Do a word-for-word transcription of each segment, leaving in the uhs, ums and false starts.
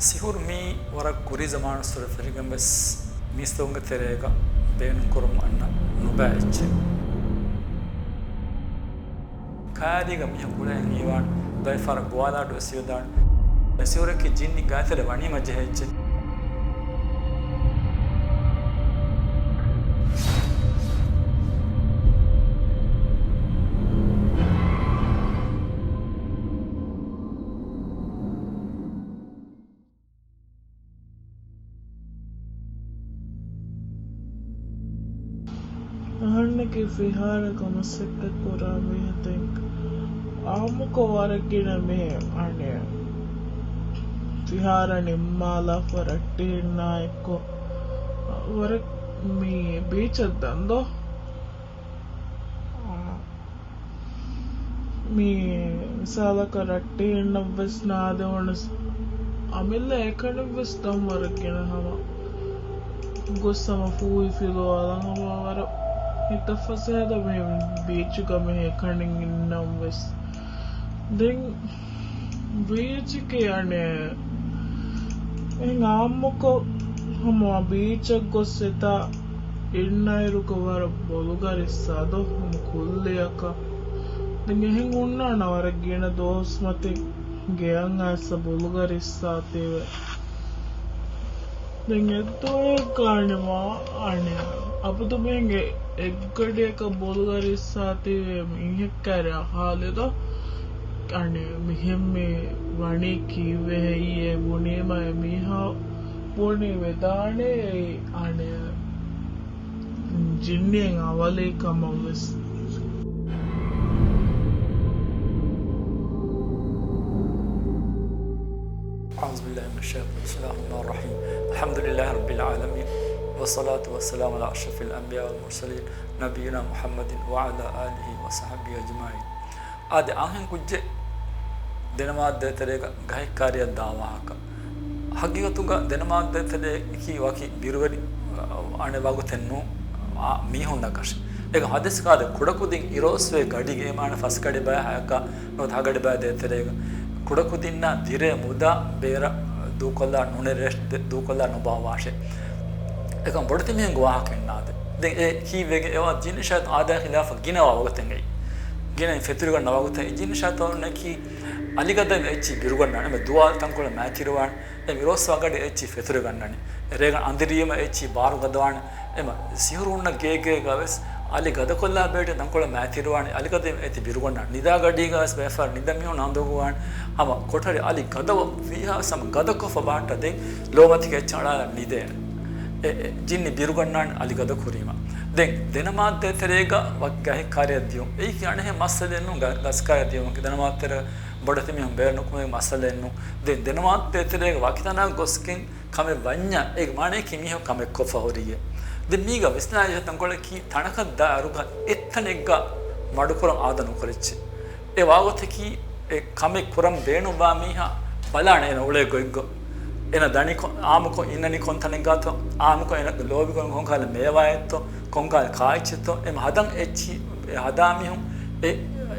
ސިހުރު މީ ވަރަށް ކުރީ ޒަމާނުއްސުރެ ފެށިގެން ވެސް މީސްތަކުންގެ ތެރޭގަ ބޭނުންކުރަމުން އަންނަ ނުބައި އެއްޗެއް. ކައިރީގަ މީހަކު އުޅޭން ހީވާން ބައެއް ފަހަރަށް ގޮވާލާ ޑޮސިވެދާނެ. ސިހުރަކީ ޖިންނި ގާތެރެ ވަނީމަ ޖެހޭ އެއްޗެއް. އަހަންނަކީ ފިހާރަކަށް މަސައްކަތް ކުރާ މީހުން އާއްމުކޮށް ވަރަށް ގިނަ މީހެއް އަނެއް ފިހާރަ ނިންމާލާފަ ރައްޓެހިންނާ އެއްކޮށް ވަރަށް މީ ބީޗަށް ދަން ދޯ. މި މިސާލަކަށް ރައްޓެހިންނަށްވެސް ނާދެވުނަސް އަމިއްލަ އެކަނިވެސް ދަން ވަރަށް ގިނަ ހަމަ ގޮސް ހަމަ ފޫހި ފިލުވާލަން ހަމަ ވަރަށް ހިތަށް ފަސޭހަ މި ބީޗުގަ މި އެކަނި އިންނަން ވެސް. ދެން ބީޗަކީ އަނެއް އެހެން އާއްމުކޮށް ހަމަ ބީޗަށް ގޮސް އެތާ އިންނައިރުގަ ވަރަށް ބޮލުގަ ރިއްސާ ދޯ ހަމަ ކުއްލިއަކަށް. ދެން އެހެން ހުންނާނެ ވަރަށް ގިނަ ދުވަސް މަތިން ގެއަށް އައިސް ބޮލުގަ ރިއްސާތީވެ. ދެން އެއްދުވަހެއްގަ އަނެއް އަބަދު މީހެއްގެ އެއްގަޑިއަކަށް ބޮލުގަ ރިއްސާތީވެ މީހެއް ކައިރި އަހާލި ދޯ. އަނެއް މިހެން މި ވަނީ ކީއްވެ ހެއްޔޭ ބުނީމަ އެ މީހާ ބުނި ވެދާނެ އެއީ އަނެއް ޖިންނިއެއް އަވަލީ ކަމަށް ވެސް. أعوذ بالله من الشيطان، بسم الله الرحمن الرحيم. الحمد لله رب العالمين، والصلاة والسلام على أشرف الأنبياء والمرسلين، نبينا محمد وعلى آله وصحبه أجمعين. އާދެ، އަންހެން ކުއްޖެއް ދެނަމާދޭތެރޭގަ ގަހެއް ކާރިއަށް ދާ ވާހަކަ. ހަގީގަތުގަ ދެނަމާދޭތެރޭ އެކީ ވަކި ބިރުވެރި އަނެއް ވަގުތެއް ނޫން، އާ، މީހުންނަކަށެއް. އޭގަ ހަދިސް ކާދެ ކުޑަކުދިން އިރޯސްވޭ ގަޑިގެ މާނަ ފަސް ގަޑި ބައި ހަޔަކާ ނުވަތަ ހަގަޑި ބައި ދޭތެރޭގަ ކުޑަކުދިންނާ ދިރޭ މުދާ ބޭރަށް ދޫކޮށްލާ ނުނެރޭ، ދޫކޮށްލާ ނުބާވާށޭ. އެކަން ބޮޑެތި މީހުންގެ ވާހަކައެއް ނާދެ. ދެން އެ ކީއްވެގެން އެވާ ޖިންނި ޝައިޠާން އާދަޔާ ޚިލާފަށް ގިނަވާ ވަގުތެއް އެއީ. ގިނައިން ފެތުރިގަންނަ ވަގުތެއް އެ ޖިންނި ޝައިޠާނުންނަކީ އަލިގަދަ އެއްޗި ބިރުގަންނާނެ، އެމެ ދުވާލު ތަންކޮޅެއް މާތިރުވާނެ، އެ މިރޯސް ވަގަޑި އެއްޗި ފެތުރިގަންނަނީ. އެ ރޭގަނޑު އަނދިރީމަ އެއްޗި ބާރު ގަދަވާނެ، އެމަ ސިހުރުންނަށް ގޭގޭގަ ވެސް އަލި ގަދަކޮށްލާ ބޭޑެއް ތަންކޮޅެއް މާތިރުވާނެ، އަލިގަދަ އެތި ބިރުގަންނާނެ. ނިދާ ގަޑީގަ ވެސް ބައެއް ފަހަރު ނިދަ މީހުން އަނދުގަންނާނެ، ހަމަ ކޮޓަރި އަލި ގަދަ ވީހާ ވެސް ހަމަ ގަދަކޮށްފަ ބާއްޓަ ދެން ލޯމަތިގެ އެއްޗެއް އަޅާލަން ނިދޭނެ. އެ، އެ، ޖިންނި ބިރުގަންނާނެ އަލި ގަދަ ކުރީމަ. ދެން ދެނަމާދޭތެރޭގަ ވަކި ގަހެއް ކާރިއަށް ދިޔުން. އެއީ އަނެއްހެން މައްސަލައެއް ނޫން، ގަ-، ގަސް ކާރިއަށް ދިޔުމަކީ ދެނަމާދޭތެރޭ ބޮޑެތި މީހުން ބޭރު ނުކުމެ މައްސަލައެއް ނޫން. ދެން ދެނަމާދޭތެރޭގަ ވަކި ތަނަށް ގޮސްގެން ކަމެއް ވަންޏާ، އޭގެ މާނަޔަކީ މީހަކު ކަމެއް ކޮށްފަ ހުރިއޭ. ދެން މީގަ ވިސްނާލި ތަންކޮޅަކީ ތަނަކަށް ދާ އިރުގަ އެއްތަނެއްގަ މަޑުކުރަން އާދަ ނުކުރެއްޗެއް. އެ ވާގޮތަކީ އެ ކަމެއް ކުރަން ބޭނުންވާ މީހާ ބަލާނެ އޭނަ އުޅޭ ގޮތްގޮތް. އޭނަ ދަނީ ކޮ-، އާއްމުކޮށް އިންނަނީ ކޮން ތަނެއްގާތޯ، އާއްމުކޮށް އޭނަ ލޯބިކުރަން ކޮންކަހަލަ މޭވާއެއްތޯ، ކޮންކަހަލަ ކާއެއްޗެއްތޯ، އެމަ ހަދަން އެއްޗި-، އެ ހަދާ މީހުން އެ،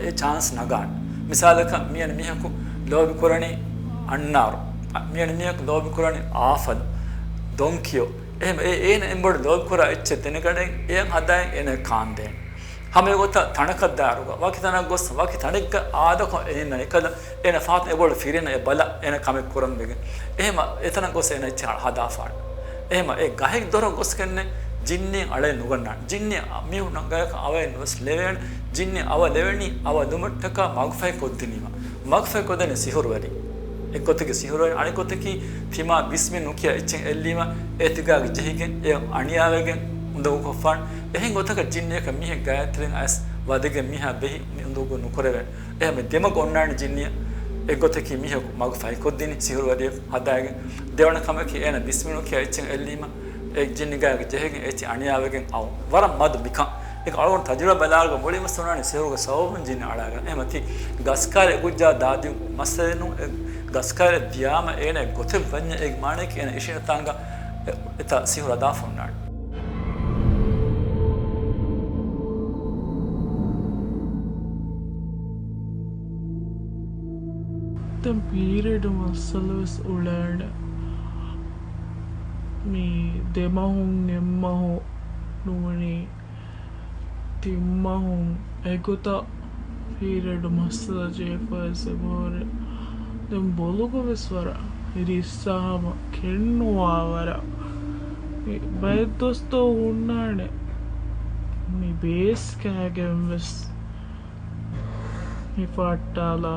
އެ ޗާންސް ނަގާނެ. މިސާލަކަށް މިއަންނަ މީހަކު ލޯބިކުރަނީ އަންނާރު، މިއަންނަ މީހަކު ލޯބިކުރަނީ އާފަލު، ދޮންކިޔޯ. އެހެން އެ އޭނަ އެންބޮޑު ލޯބިކުރާ އެއްޗެއް ދެނެގަޑެން އެއަށް ހަދާއިން އޭނަ ކާންދޭނެ. ހަމަ އެގޮތަށް ތަނަކަށް ދާއިރުގަ ވަކި ތަނަށް ގޮސް ވަކި ތަނެއްގަ އާދަކޮށް އެންނަން އެކަލަ އޭނަ ފަހަތު އެބޮޑު ފިރިހެން އެ ބަލަ އޭނަ ކަމެއް ކުރަން ވެގެން. އެހެމަ އެތަނަށް ގޮސް އޭނަ އެއްޗެއް ހަދާފާނެ. އެހެމަ އެ ގަހެއް ދޮރަށް ގޮސްގެންނެ ޖިންނި އަޅެއް ނުގަންނާނެ. ޖިންނި މީހުން ގަޔަކަށް އަވައެއް ނުވެސް ލެވޭނެ. ޖިންނި އަވަ ލެވެނީ އަވަ ލުމަށްޓަކާ މަގުފަހި ކޮށްދިނީމަ. މަގުފަހި ކޮށްދޭނެ ސިހުރުވެރި. އެއްގޮތަކީ ސިހުރުވެރި، އަނެއްގޮތަކީ ތިމާ ބިސްމި ނުކިޔާ އެއްޗެއް އެއްލީމަ އޭތިގާގެ ޖެހިގެން އެ އަނިޔާވެގެން އުނދަގޫކޮށްފާނެ. އެހެން ގޮތަކަށް ޖިންނިއަކަށް މީހެއް ގާތްތެރެއިން އައިސް ވަދެގެން މީހާ ބެހި މި އުނދަގޫ ނުކުރެވޭނެ. އެހެން ދެމަގު އޮންނާނެ ޖިންނިއަށް. އެއްގޮތަކީ މީހަކު މަގު ފަހިކޮށްދިނީ ސިހުރުވެރިއަކު ހަދާގެން. ދެވަނަ ކަމަކީ އޭނަ ބިސްމި ނުކިޔާ އެއްޗެއް އެއްލީމަ އެ ޖިންނި ގާގެ ޖެހިގެން އެއްޗެއް އަނިޔާވެގެން އައުން. ވަރަށް މަދު މިކަން. އެކަ އަޅުގަނޑު ތަޖުރިބާ ބަލާއިރުގަ މުޅިން ވެސް އޮންނާނެ ސިހުރުގެ ސަބަބުން ޖިންނި އަޅާގަން. އެހެމަ ތި ގަސްކާރި އެކުއްޖާ ދާދި މައްސަލައެއް ނޫން. އެ ގަސްކާރި ދިޔާމަ އޭނަ ގޮތެއް ވަންޏާ އޭގެ މާނައަކީ އޭނަ އިށީނެތާނގަ އެ، އެތާ ސިހުރު އަދާފަ އޮންނާނެ. ދެން ޕީރިއަޑް މައްސަލަ ވެސް އުޅޭނެ. މި ދެމަހުން އެއްމަހު ނޫނީ ތިންމަހުން އެގޮތަށް ޕީރިއަޑް މައްސަލަ ޖެހިފަވެސް އެބަހުރޭ. ދެން ބޮލުގަ ވެސް ވަރަށް ރިއްސާ ހަމަ ކެއްނުވާ ވަރަށް. މި ބައެއް ދުވަސްތޯ ހުންނާނެ މި ބޭސް ކައިގެން ވެސް ހިފަހައްޓާލާ.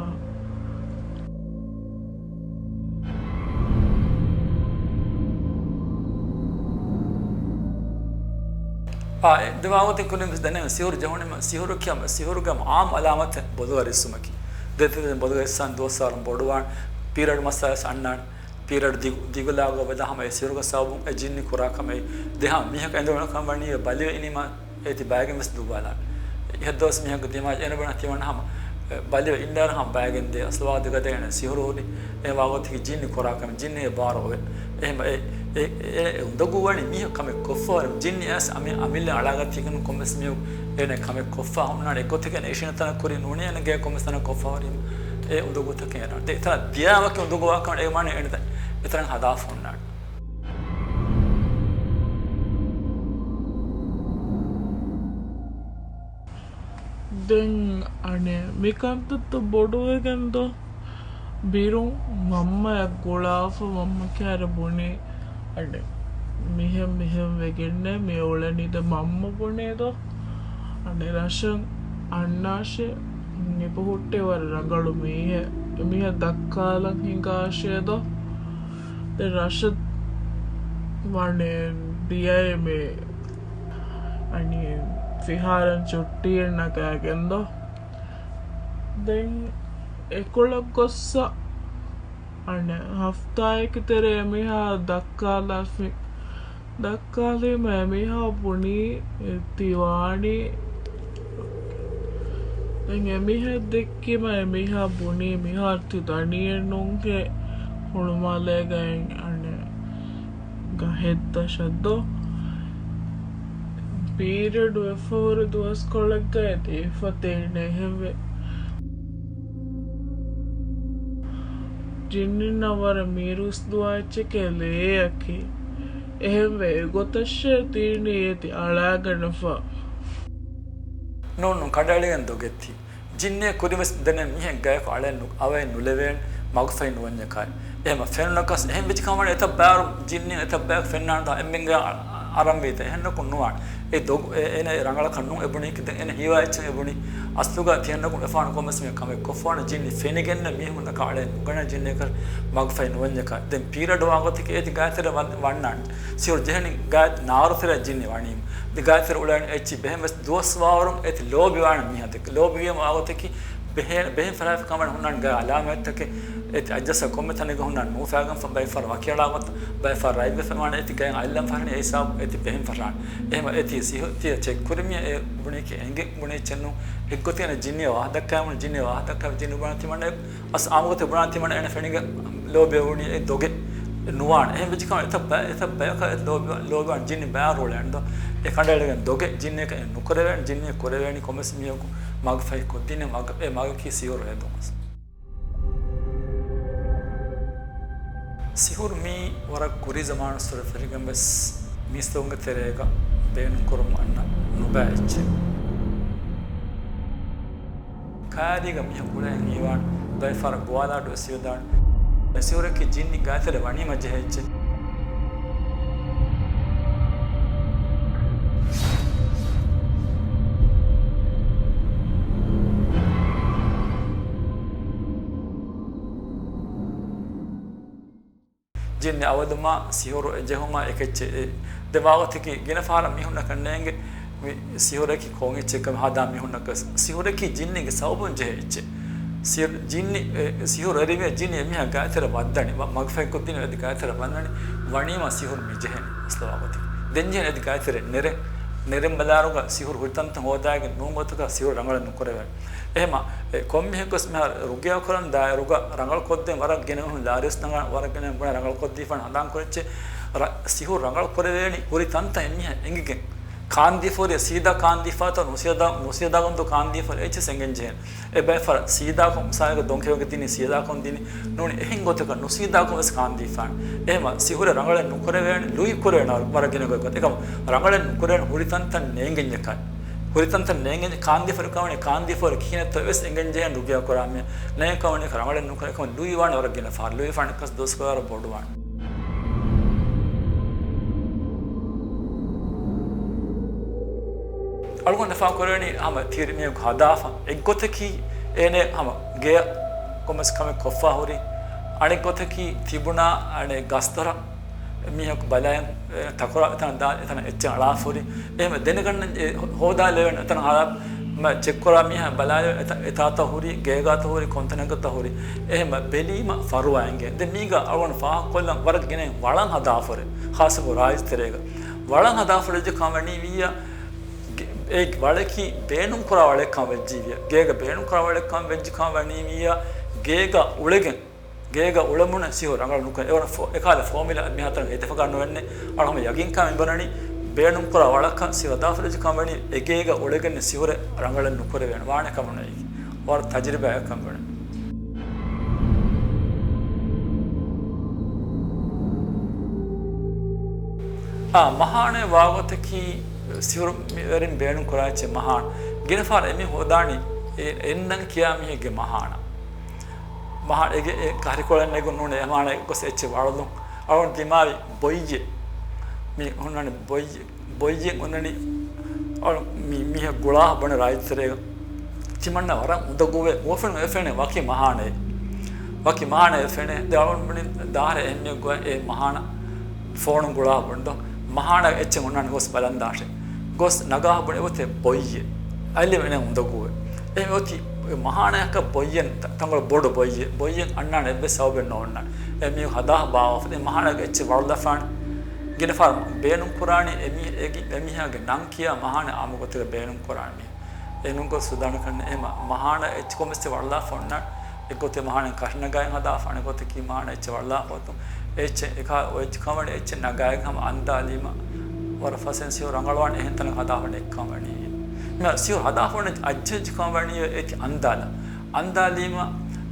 އާ، އެ ދެ ވާގޮތެއް ކުރިން ވެސް ދެންނެވި ސިހުރު ޖެހުނީމަ، ސިހުރު ކިޔަ، ސިހުރުގެ އާއްމު އަލާމަތެއް ބޮލުގަ ރިއްސުމަކީ. ދެތި ދެން ބޮލުގަ ރިއްސާން ދުވަސްވަރުން ބޮޑުވާން، ޕީރިއަޑް މައްސަލަ ވެސް އަންނާނެ. ޕީރިއަޑް ދިގު، ދިގު ލާގަ ވެދާ ހަމަ އެ ސިހުރުގެ ސަބަބުން އެ ޖިންނި ކުރާ ކަމެއް ދެހާ މީހަކު އެނދުނަކަން ވަނީ ބަލިވެ އިނީމަ އޭތި ބައިގެން ވެސް ދުއްވާލާނެ. އެހެން ދުވަސް މީހަކު ދިމާ އޭނަ ބުނާ ތިމަން ހަމަ، އެ، ބަލިވެ އިންނާރަ ހަމަ ބައިގެން ދޭ އަސްލު ވާ ދިގަދޭނެ ސިހުރު ހުރި އެ ވާގޮތަކީ ޖިންނި ކުރާ ކަމެއް، ޖިންނި ބާރު އޮވެ. އެހެން އެ، އެ، އެ، އެ އުނދަގޫ ވަނީ މީހަކު ކަމެއް ކޮށްފަ ހުރި ޖިންނި އަސް އަމި، އަމިއްލަ އަޅާގަތީގަން ކޮންމެސް މީހަކު އޭނަ ކަމެއް ކޮށްފަ ހުންނާނެ އެއްގޮތަކަށް އޭނަ އިށީނެ ތަނަށް ކުރި ނޫނީ އޭނަ ގޭ ކޮންމެސް ތަނަށް ކޮށްފަ ހުރީމަ އެ އުނދަގޫތަކެއް އޭނަ. ދެ އެތަނަށް ދިޔާ ވަކި އުނދަގޫ ވާކަމަށް އެ މާނަ އޭނަ އެތަނަށް ހަދާފަ ހުންނާނެ. ދެން އަނެއް މިކަންތައްތައް ބޮޑުވެގެން ދޯ ބިރުން މަންމަޔަށް ގުޅާފަ މަންމަ ކިޔާރަ ބުނީ، އަނެއް މިހެން މިހެން ވެގެންނޭ މި އުޅެނީ. ދެ މަންމަ ބުނޭ ދޯ އަނެއް ރަށަށް އަންނާށޭ، ނިބު ހުއްޓޭ ވަރަށް ރަނގަޅު މީހެއް، އެމީހާ ދައްކާލަން ހިނގާށޭ ދޯ. ދެން ރަށަށް ވަނީ ދިޔައީ މި އަނި ފިހާރަން ޗުއްޓީއެއް ނަގާގެން ދޯ. ދެން އެކޮޅަށް ގޮއްސަ އަނެއް ހަފްތާއެކި ތެރޭ އެމީހާ ދައްކާލާފި. ދައްކާލީމަ އެމީހާ ބުނީ ތި ވާނީ، ދެން އެމީހާ ދެއްކީމަ އެމީހާ ބުނީ މިހާރު ތި ދަނީއެއް ނޫންހޭ ހުޅުމާލޭގައި އަނެއް ގަހެއްދަށަށް ދޯ. ޕީރިއަޑް ވެފަ ހުރި ދުވަސްކޮޅެއްގައި ދީފަ ތޭނެ އެހެންވެ. ޖިންނިންނަށް ވަރަށް މީރު އުސްދުވާ އެއްޗެކޭ ލޭއަކީ. އެހެންވެ އެގޮތަށޭ ތީނީ އޭތި އަޅާގަނެފަ. ނޫން ނޫން ކަނޑައެޅިގެން ދޮގެއް ތީ. ޖިންނިއެއް ކުރިންވެސް ދެނެއް މީހެއް ގަޔަކު އަޅައެއް ނު، އަވައެއް ނުލެވޭނެ މަގުފަހި ނުވަންޏަކާއި. އެހެމަ ފެނުނަކަސް އެހެން ވެއްޖެ ކަމަށް އެތައް ބާރު ޖިންނި އެތައް ބަޔަކު ފެންނާނެ ދާ އެންމެންގެ އަ، އަ، އަރަންވީތަ އެހެންނަކު ނުވާނެ. އެ ދޮގު، އެ، އޭނަ އެ ރަނގަޅަކަށް ނޫން އެބުނީކީ ދެން އޭނަ ހީވާ އެއްޗެއް އެބުނީ. އަސްލުގަ ތިހެންނަކު އެފާނު ކޮންމެސް މީހަކު ކަމެއް ކޮށްފާނެ ޖިންނި ފެނިގެންނެ މީހުންނަކަށް އަޅައެއް ނުގަނެ ޖިންނިއަކަށް މަގުފަހި ނުވަންޏަކާ. ދެން ޕީރިއަޑް ވާގޮތަކީ އޭތި ގާތެރެ ވަން، ވަންނާނެ. ސިހުރު ޖެހެނީ ގާތް ނާރުތެރެއަށް ޖިންނި ވަނީމަ. ދެ ގާތެރެ އުޅޭނެ އެއްޗި ބެހެން ވެސް ދުވަސް ވާވަރުން އޭތި ލޯބިވާނެ މީހާ ދެކެ. ލޯބިވީމަ ވާގޮތަކީ ބެހޭ، ބެހެން ފަރާތް ކަމަށް ހުންނާނެ ގާތް އަލާމާތްތަކެއް އޭތި އައްޖައްސަ ކޮންމެ ތަނެއްގަ ހުންނާނެ ނޫފާގަންފަ ބައެއް ފަހަރު ވަކިއަޅާ ގޮތަށް ބައެއް ފަހަރު ރަތްވެފަ ވާނެ އޭތި ގަޔަށް އައިލަން ފަހަރަށް އެ ހިސާބު އޭތި ބެހެން ފަށާނެ. އެހެމަ އޭތި ސިހު، ތިޔަ ޗެކް ކުރިމިޔަ އެ ބުނީކީ އެނގެ ބުނީ އެއްޗެއް ނޫން. އެއްގޮތެއް އޭނަ ޖިންނި ވާހަކަ ދައްކާ ބުނީ ޖިންނި ވާހަކަ ދައްކާ ޖިންނި ބުނާ ތިމަންނަ އަސް އާންމުގޮތެއް ބުނާ ތިމަންނަ އޭނަ ފެނިގެން ލޯބިވެވުނީ އެ ދޮގެއް ނުވާނެ. އެހެން ވެއްޖެ ކަމަށް އެތައް ބަ، އެތައް ބަޔަކަށް އެ ލޯބި، ލޯބިވާން ޖިންނި ބާރު އުޅޭނެ ދޯ. އެ ކަނޑައެޅިގެން ދޮގެއް ޖިންނިއަކަށް އެ ނުކުރެވޭނެ، ޖިންނިއަށް ކުރެވޭނީ ކޮންމެސް މީހަކު މަގުފަހި ކޮށްދިން އެ މަގަށް، އެ މަގަކީ ސިހުރު ހެދުން އަސް. ސިހުރު މީ ވަރަށް ކުރީ ޒަމާނުއްސުރެ ފެށިގެން ވެސް މީސްތަކުންގެ ތެރޭގަ ބޭނުންކުރަމުން އަންނަ ނުބައި އެއްޗެއް. ކައިރީގަ މީހަކު އުޅޭން ހީވާން ދައިފާރަށް ގޮވާލާޑު ވެސް ހިވެދާން. އެ ސިހުރަކީ ޖިންނި ގާތެރެ ވަނީމަ ޖެހޭ އެއްޗެއް. ޖިންނި އަވަދުމާ ސިހުރު އެ ޖެހުމާ އެކެއްޗެއް. އެ ދެ ވާގޮތަކީ ގިނަ ފަހަރަށް މީހުންނަކަށް ނޭނގެ މި ސިހުރަކީ ކޮން އެއްޗެއްކަން ހަދާ މީހުންނަކަށް ސިހުރަކީ ޖިންނިގެ ސަބަބުން ޖެހޭ އެއްޗެއް. ސިހުރު ޖިންނި، އެ، ސިހުރު އެރިވިޔަ ޖިންނި އެމީހާ ގާތެރެ ވައްދަނީ، މަ، މަގުފަހި ކޮށްދިނީ އަދި ގާތެރެ ވަންނަނީ ވަނީމާ ސިހުރު މި ޖެހެނީ އަސްލު ވާގޮތަކީ. ދެން ޖެހެނީ އަދި ގާތެރެ ނެރެ، ނެރެން ބަލާރުގަ ސިހުރު ހުރި ތަންތަން ހޯދާގެން ނޫން ގޮތަކަށް ސިހުރު ރަނގަޅަށް ނުކުރެވޭނެ. އެހެމަ، އެ، ކޮންމީހަކުވެސް މިހާރު ރުގިޔާ ކުރަން ދާއިރުގަ ރަނގަޅު ކޮށްދޭން ވަރަށް ގިނަ މީހުން ލާރިޔަސް ނަގާ ވަރަށް ގިނަ ބުނާ ރަނގަޅު ކޮށްދީފާނެ ހަނދާން ކުރެއްޗެ. ރަ، ސިހުރު ރަނގަޅު ކުރެވޭނީ ހުރި ތަންތަން އެމީހާ އެނގިގެން. ކާންދީފަ ހުރި ސީދާ ކާންދީފަތޯ ނުސީދާ، ނުސީދާކޮންތޯ ކާންދީފަ އެއްޗެއް އެނގެން ޖެހޭނެ. އެބައިފަރަށް ސީދާކޮން މިސާލަކަށް ދޮންކެވެގެ ދިނީ ސީދާކޮން ދިނީ ނޫނީ އެހެން ގޮތަކަށް ނުސީދާކޮން ވެސް ކާންދީފާނެ. އެހެމަ ސިހުރެއް ރަނގަޅެއް ނުކުރެވޭނެ، ލުއި ކުރެވޭނެ ވަރަށް ގިނަ ގޮތް. އެކަމަ ރަނގަޅެއް ނުކުރެވޭނެ ހުރި ތަންތަން ނޭނގެންޏަކާ. ހުރި ތަންތަން ނޭނގެން ކާންދީފަ ކަމަނީ ކާންދީފަ ކިހިނެއްތޯ ވެސް އެނގެން ޖެހޭނެ ރުގިޔާ ކުރާ މީ. ނޭނގެ ކަމަނީ ރަނގަޅެއް ނުކުރެވޭ ކަމަ ލުއިވާނެ ވަރަށް ގިނަ ފަހަރު. ލުއިފާނެ ކަސް ދުވަސްކޮޅަށް ވަރަށް ބޮޑުވާނެ. އަޅުގަނޑު ފާހަގަކުރެވެނީ ހަމަ ތިރި މީހަކު ހަދާފަ. އެއްގޮތަކީ އޭނެ ހަމަ ގެޔަށް ކޮންމެސް ކަމެއް ކޮށްފާ ހުރި. އަނެއްގޮތަކީ ތިބުނާ އަނެއް ގަސްދޮރަށް މީހަކު ބަލައި ތަކުރާ އެތަނަށް ދާ އެތަނަށް އެއްޗެއް އަޅާފަ ހުރި. އެހެމަ ދެނެގަންނަ އެ ހޯދާލެވެން އެތަނަށް އަޅާ މަ ޗެކްކުރާ މީހާ ބަލާލެވެން އެތަ، އެތާތަ ހުރި، ގޭގާތަ ހުރި، ކޮންތަނަކަށްތަ ހުރި. އެހެމަ ބެލީމަ ފަރުވާ އެނގޭ. ދެން މީގަ އަޅުގަނޑު ފާހަގަކޮށްލަން ވަރަށް ގިނައިން ވަޅަށް ހަދާފަ ހުރި. ޚާއްޞަކޮށް ރާއްޖެ ތެރޭގަ. ވަޅަށް ހަދާފަ ހުރި އެއްޗެއް ކަމަނީ ވިއްޔާ، ގެ، އެ ވަޅަކީ ބޭނުންކުރާ ވަޅެއްކަން ވެއްޖީވިޔާ. ގޭގަ ބޭނުންކުރާ ވަޅެއްކަން ވެއްޖި ކަމަނީ ވިއްޔާ، ގޭގަ އުޅެގެން، ގޭގަ އުޅެމުން ސިހުރު ރަނގަޅު ނުކުރޭ. އެވަރަށް ފޯ، އެކާލަ ފޯމިލާ މިހާތަނަށް ހިތަފަކާ ނުވެންނެ. އަޅު ހަމަ ޔަގީންކާ މިބުނަނީ، ބޭނުންކުރާ ވަޅަކަށް ސިހުރު ހަދާފަ ހުރި އެއްޗެއް ކަމަނީ އެގޭގަ އުޅެގެން ސިހުރެއް ރަނގަޅެއް ނުކުރެވޭނެ. ވާނެ ކަމަނު އެއީ. ވަރަށް ތަޖުރިބާއެއްކަން ބުނެ. އާ، މަހާނެ ވާގޮތަކީ ސިހުރު ވެރިން ބޭނުން ކުރާ އެއްޗެއް މަހާން. ގިނަ ފަހަރަށް އެމީހުން ހޯދާނީ އެ، އެންނަން ކިޔާ މީހެއްގެ މަހާނަށް. މަހާން އެގެ، އެ ކަހަލަ ކޮޅެއް ނެގުން ނޫނޭ، އެ މަހާނަށް ގޮސް އެއްޗެއް ވަޅުލުން. އަޅުގަނޑު ދިމާވި ބޮއްޔެއް. މި ހުންނަނީ ބޮއްޔެއް. ބޮއްޔެއް އޮންނަނީ އަޅު މި، މީހަކު ގުޅާ ބުނެ ރާއްޖެ ތެރޭގަ. ތިމަންނަ ވަރަށް އުނދަގޫވޭ. އޮފެން އެފެނެ ވަކި މަހާނެ. ވަކި މަހާނެ އެފެނެ. ދެ އަޅު މިނި ދާރެ އެހެންމެ ގޮ އެ މަހާނަ ފޯނު ގުޅާ ބުންދޯ. މަހާނަ އެއްޗެއް އޮންނާނެ ގޮސް ބަލަންދާށެ. ގޮސް ނަގާ ބުނެ އޮތެ ބޮއްޔެއް. އަލި އެނެ އުނދަގޫވެ. އެ އޮތީ މަހާނަޔަކަށް ބޮއްޔެއް ތަ، ތަނގޮޅު ބޮޑު ބޮއްޔެއް. ބޮއްޔެއް އަންނާނެ އެއްވެސް ސަބަބެއް ނޯންނާނެ. އެ މީހު ހަދާ ބާވާފަ. އެ މަހާނަ އެއްޗެއް ވަޅުލަފާނެ. ގިނަ ފަހަރު ބޭނުން ކުރާނީ އެ މީ، އެ ގި، އެ މީހާގެ ނަން ކިޔާ މަހާނަ އާއްމު ގޮތެއްގަ ބޭނުން ކުރާނީ. އެނޫން ގޮސް ސުދާނެ ކަން އެ މަ، މަހާނަ އެއްޗެއް ކޮންމެސް ވަޅުލާފަ އޮންނާނެ. އެއްގޮތެއް މަހާނަ ކަށި ނަގާގެން ހަދާފަ، އަނެއް ގޮތަކީ މަހާނަ އެއްޗެއް ވަޅުލާފަ އޮތުން. އެއްޗެއް އެކާ އޮތް ކަމަނި އެއްޗެއް ނަގާގެން ހަމަ އަންދާލީމަ ވަރަށް ފަސޭހަ ސިހުރު ރަނގަޅުވާން އެހެން ތަނަށް ހަދާފަ އޮންނަ އެއްކަމަނި. މި ސިހުރު ހަދާފަ އޮންނަ އަޖްޖެއްޖެ ކަމަނި އެކި އަންދާލަ. އަންދާލީމަ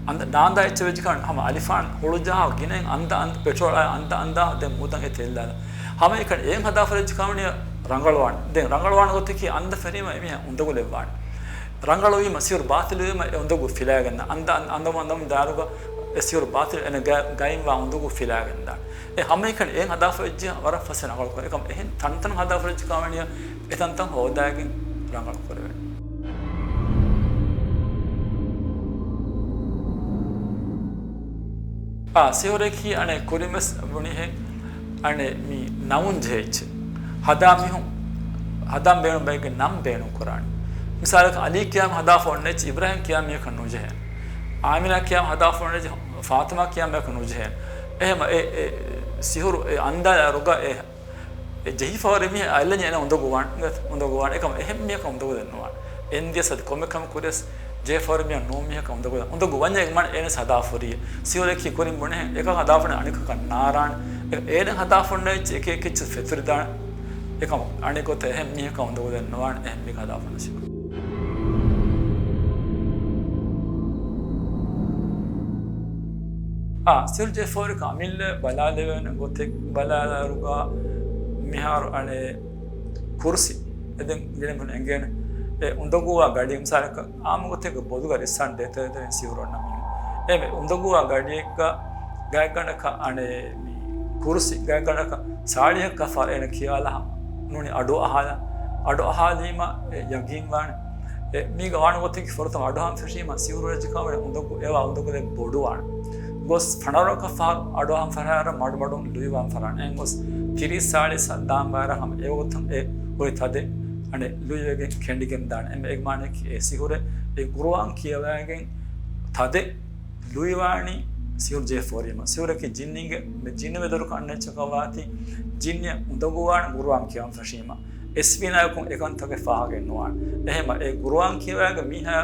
އަންދާ، ނާންދާ އެއްޗެއް ވެއްޖެ ކަމަނި ހަމަ އަލިފާން ހުޅުޖަހާ ގިނައިން އަންދާ، އަންދާ ޕެޓްރޯލް އަންދާ އަންދާ ދެން މޫދަން އެތެއް އެއްލާލަ. ހަމައެކަނި އެހެން ހަދާފަ އޮންނަ އެއްޗެއް ކަމަނި ރަނގަޅުވާނެ. ދެން ރަނގަޅުވާނެ ގޮތަކީ އަންދަ ފެރީމަ އެމީހާ އުނދަގުލެއްވާނެ. ރަނގަޅުވީމަ ސިހުރު ބާތިލުވީމަ އެ އުނދަގޫ ފިލާގެން ދާނެ. އަންދަ، އަން، އަންދަމު އަންދަމު ދާރުގަ އެ ސިހުރު ބާތިލު އޭނަ ގަ، ގައިން ވާ އުނދަގޫ ފިލާގެން ދާނެ. އެ ހަމައެކަނި އެހެން ހަދާފަ އޮތްޖެ ވަރަށް ފަސޭހަ ރަނގަޅު ކުރާ. އެކަމަ އެހެން ތަންތަނަށް ހަދާފަ އޮތްޖެ ކަމަނި އެ ތަންތަން ހޯދާގެން ރަނގަޅު ކުރެވޭނެ. އާ، ސިހުރަކީ އަނެއް ކުރިން ވެސް ބުނިހެން އަނެއް މި ނަމުން ޖެހޭ އެއްޗެއް. ހަދާ މީހުން، ހަދާން ބޭނުން ބައެއްގެ ނަން ބޭނުން ކުރާނެ. މިސާލަކަށް އަލީ ކިޔާ ހަދާފަ އޮންނަ އެއްޗެއް އިބްރާހީމް ކިޔާ މީހަކަށް ނުޖެހޭނެ. އާމިނާ ކިޔާ ހަދާފަ އޮންނަ އެއްޗެއް ފާތިމާ ކިޔާ މީހަކަށް ނުޖެހޭނެ. އެހެމަ އެ، އެ ސިހުރު އެ އަންދާލާ ރޮގަ އެ އެ ޖެހިފަ ހުރި މީހާ އައިލަންޏަށް އޭނަ އުނދަގޫވާނެ، އުނދަގޫވާނެ. އެކަމަ އެހެން މީހަކަށް އުނދަގޫ ދެން ނުވާނެ. އެންދިޔަސް އަދި ކޮންމެ ކަމެއް ކުރިޔަސް ޖެހިފަ ހުރި މީހާ ނޫން މީހަކަށް އުނދަގޫ ދެން. އުނދަގޫ ވަންޏާ އެ މާނަ އޭނަސް ހަދާފަ ހުރި. ސިހުރަކީ ކުރިން ބުނެހެން އެކަކަށް ހަދާފަ އޮންނަ އަނެކަކަށް ނާރާނެ. އެ، އޭނަ ހަދާފަ އޮންނަ އެއްޗެއް އެކި އެކި އެއްޗެއް ފެތުރިދާނެ. އެކަމަ އަނެއް ގޮތަށް އެހެން މީހަކަށް އުނދަގޫ ދެން ނުވާނެ. އެހެން މީހަކަށް ހަދާފަ އޮންނަ ސިހުރު. އާ، ސިހުރު ޖެހިފަ ހުރި ކަމެއް ބަލާލެވޭނެ ގޮތެއް ބަލާލާއިރުގަ މިހާރު އަނެއް ކުރުސި އެދެން ގިނަ މީހުން އެނގޭނެ. އެ އުނދަގޫވާ ގަޑި މިސާލަކަށް އާއްމު ގޮތެއްގަ ބޮލުގަ ރިއްސާން ދޭތެރޭ ދޭން ސިހުރު އޮންނަ މީހުން. އެ އުނދަގޫވާ ގަޑިއެއްގަ ގާތްގަނޑަކަށް އަނެއް މި ކުރުސި ގާތްގަނޑަކަށް ސާޅީހަކަށް ފަހަރު އޭނަ ކިޔާލާ ނޫނީ އަޑު އަހާލާ. އަޑު އަހާލީމަ އެ ޔަގީން ވާނެ. އެ މީގަ ވާނެ ގޮތަކީ ފުރަތަމަ އަޑު އަހަން ފެށީމަ ސިހުރު ވެއްޖެ ކަމަނި އުނދަގޫ އެވާ އުނދަގުލެއް ބޮޑުވާނެ. ގޮސް ފަނަރަކަށް ފަހަރު އަޑު އަހަން ފަރާއަށް މަޑުމަޑުން ލުއިވާން ފަރާނެ. އެހެން ގޮސް ތިރީސް ސާޅީސް ދާން ބާރަށް ހަމަ އެ ވަގުތުން އެ ހުރި ތަދެއް އަނެއް ލުއިވެގެން ކެނޑިގެން ދާނެ. އެ މާނައަކީ އެ ސިހުރެއް އެ ގުރުއާން ކިޔަވައިގެން ތަދެއް ލުއިވާނީ ސިހުރު ޖެހިފަ ހުރީމަ. ސިހުރަކީ ޖިންނިންގެ، މި ޖިންނި މެދުވެރިކަން އަންނަ އެއްޗަކަށް ވާތީ، ޖިންނިއަށް އުނދަގޫވާން ގުރުއާން ކިޔަވަން ފެށީމަ. އެސްބީނާއަކުން އެކަންތަކެއް ފާހަގައެއް ނުވާނެ. އެހެމަ އެ ގުރުއާން ކިޔަވައިގެން މީހާ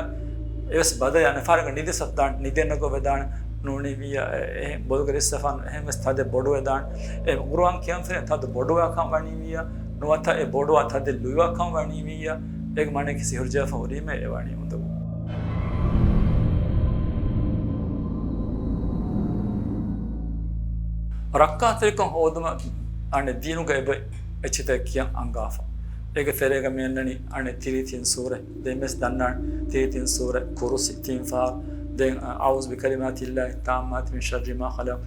އެވެސް ބަދަލެއް ނުވާނެ. ފަހަރަކަށް ނިދި ސައްތާން ނިދެން ނަގަ ވެދާނެ. ނޫނީ ވިއްޔަ އެ، އެ ބޮލުގެ ރިއްސަފާން އެހެން ވެސް ތަދެއް ބޮޑު ވެދާނެ. އެ ގުރުއާން ކިޔަން ފެނޭ ތަދު ބޮޑުވާ ކަމަނީ ވިއްޔަ ނުވަތަ އެ ބޮޑުވާ ތަދެއް ލުއިވާ ކަމަށް ވަނީ ވިއްޔާ، އޭގެ މާނައަކީ ސިހުރު ޖެހިފަ ހުރީމޭ އެ ވަނީ އުނދަގޫ. ރައްކާތެރިކަން ހޯދުމަށް އަނެއް ދީނުގަ އެބަ އެއްޗިތައް ކިޔަން އަންގާފަ. އޭގެ ތެރޭގަ މި އަންނަނީ އަނެއް ތިރީ ތިން ސޫރަ. ދެން ވެސް ދަންނާނެ ތިރީ ތިން ސޫރަ، ކުރުސި ތިން ފަހަރު. ދެން، އަ، أعوذ بكلمات الله التامات من شر ما خلق.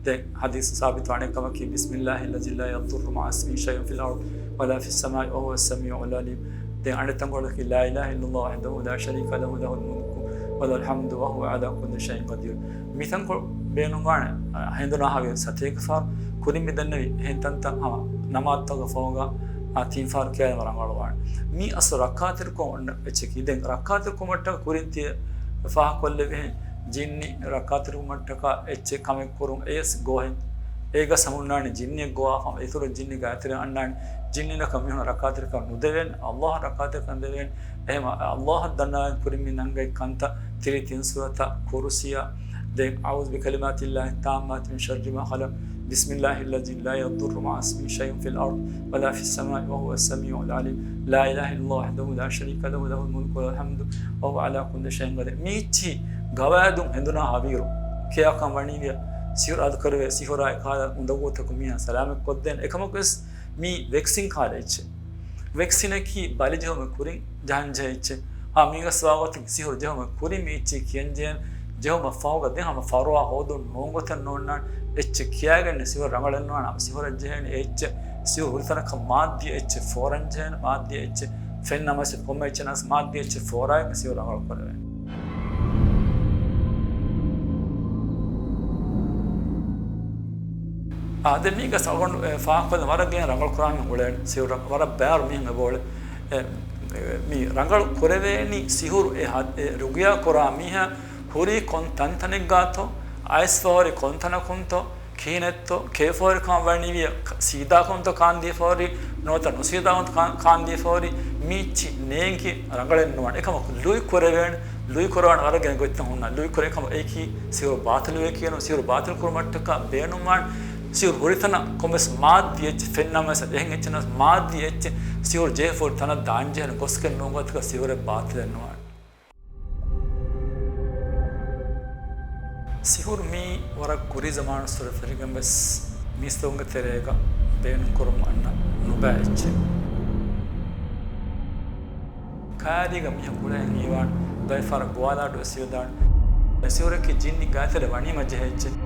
ދެން ޙަދީޘް ސާބިތު ވާނެ ކަމަކީ، بسم الله الذي لا يضر مع اسمه شيء في الأرض ولا في السماء وهو السميع العليم. ދެން އަނެއް ތަންކޮޅަކީ، لا إله إلا الله وحده لا شريك له، له الملك وله الحمد وهو على كل شيء قدير. މި ތަންކޮޅު ބޭނުންވާނެ، އަ، ހެނދުނާ ހަވީރު ސަތޭކަ ފަހަރު. ކުރިން މި ދެންނެވި އެހެން ތަންތަން ހަމަ ނަމާދުތަކުގެ ފަހުގަ، އާ، ތިން ފަހަރު ކިޔާލީމަ ރަނގަޅުވާނެ. މީ އަސްލު ރައްކާތެރިކަން އޮންނަ އެއްޗަކީ. ދެން ރައްކާތެރިކުރުމަށްޓަކާ ކުރިން ތިޔަ ފާހަގަކޮށްލެވިހެން، ޖިންނި ރައްކާތެރިކުރުމަށްޓަކާ އެއްޗެއް ކަމެއް ކުރުން އެޔަސް ގޯހެއް. އޭގަ ސަމުންނާނެ ޖިންނިއެއް ގޮވާފަ އިތުރު ޖިންނި ގާތެރެ އަންނާނެ. ޖިންނިންނަކަށް މީހުން ރައްކާތެރިކަން ނުދެވޭނެ، އައްލާހަށް ރައްކާތެރިކަން ދެވޭނެ. އެހެމަ އައްލާހަށް ދަންނަވަން ކުރިން މި ނަންގަތް ކަންތައް ތިރީ ތިން ސޫރަތައް، ކުރުސިއަށް، ދެން أعوذ بكلمات الله التامات من شر ما خلق، بسم الله الذي لا يضر مع اسمه شيء في الأرض ولا في السماء وهو السميع العليم، لا إله إلا الله وحده لا شريك له، له الملك وله الحمد وهو على كل شيء قدير. މީ އެއްޗިހި ގަވާއިދުން ހެނދުނާ ހަވީރު ކިޔާކަން ވަނީ ވިއްޔާ، ސިހުރު އަދުކަރުވެ، ސިހުރާއި ކާލަ އުނދަގޫތަކުން މީހާ ސަލާމަތް ކޮށްދޭނެ. އެކަމަކުވެސް މީ ވެކްސިން ކާލަ އެއްޗެއް. ވެކްސިނަކީ ބަލި ޖެހުމަށް ކުރިން ޖަހަންޖެހޭ އެއްޗެއް. ހާ، މީގަސް ވާގޮތަކީ ސިހުރު ޖެހުމަށް ކުރިން މި އެއްޗެއް ކިޔަންޖެހޭނެ. ޖެހުމަށް ފަހުގަ ދެން ހަމަ ފަރުވާ ހޯދުން ނޫންގޮތެއް ނޯންނާނެ. އެއްޗެއް ކިޔާގެން ސިހުރު ރަނގަޅެއް ނުވާނެ. ހަމަ ސިހުރަށް ޖެހޭނެ އެ އެއްޗެއް. ސިހުރު ހުރި ތަނަކަށް މާއްދީ އެއްޗެއް ފޯރަން ޖެހޭނެ. މާއްދީ އެއްޗެއް ފެންނަމަސް ކޮންމެ އެއްޗެއް ނަސް މާއްދީ އެއްޗެއް ފޯރާގެން ސިހުރު ރަނގަޅު ކުރެވޭނެ. އާ، ދެން މީގަސް އަޅުގަނޑު، އެ، ފާހަގަކޮށްލަން ވަރަށް ގިނަ ރަނގަޅު ކުރާ މީހުން އުޅޭނެ. ސިހުރަށް ވަރަށް ބައިވަރު މީހުން އެބައުޅޭ. އެ، މި ރަނގަޅު ކުރެވޭނީ ސިހުރު އެ ހަ-، އެ ރުގިޔާ ކުރާ މީހާ ހުރީ ކޮން ތަންތަނެއްގާތޯ، އައިސްފަ ހުރީ ކޮން ތަނަކުންތޯ، ކިހިނެއްތޯ، ކޭފަ ހުރި ކަމަށް ވަނީ ވިއްޔާ، ސީދާކަންތޯ ކާންދީފަ ހުރީ، ނުވަތަ ނުސީދާކަންތޯ ކާން-، ކާންދީފަ ހުރީ، މި އެއްޗިހި ނޭނގި ރަނގަޅެއް ނުވާނެ. އެކަމަކު ލުއި ކުރެވޭނެ، ލުއި ކުރާނެ ވަރަށް ގިނަ ގޮތްތައް ހުންނާނެ. ލުއި ކުރޭ ކަމަށް އެއީކީ ސިހުރު ބާތިލުވޭ ކިޔަނު، ސިހުރު ބާތިލު ކުރުމަށްޓަކާ ބޭނުންވާނެ. ސިހުރު ހުރިތަނަށް ކޮންމެސް މާއްދީ އެއްޗެއް ފެންނަމަސް އެހެން އެއްޗެއް ނަސް މާއްދީ އެއްޗެއް ސިހުރު ޖެހިފަ ހުރި ތަނަށް ދާންޖެހޭނެ ގޮސްގެން ނޫން ގޮތަކަށް ސިހުރެއް ބާތިލެއް ނުވާނެ. ސިހުރު މީ ވަރަށް ކުރީ ޒަމާނުއްސުރެ ފެށިގެން ވެސް މީސްތަކުންގެ ތެރޭގަ ބޭނުން ކުރަމުން އަންނަ ނުބައި އެއްޗެއް. ކައިރީގަ މީހަކު އުޅޭން ހީވާން ދައިފާރަށް ގޮވާލާ އަޑު އެސިވެދާން. އެ ސިހުރަކީ ޖިންނި ގާތެރެ ވަނީމަ ޖެހޭ އެއްޗެއް.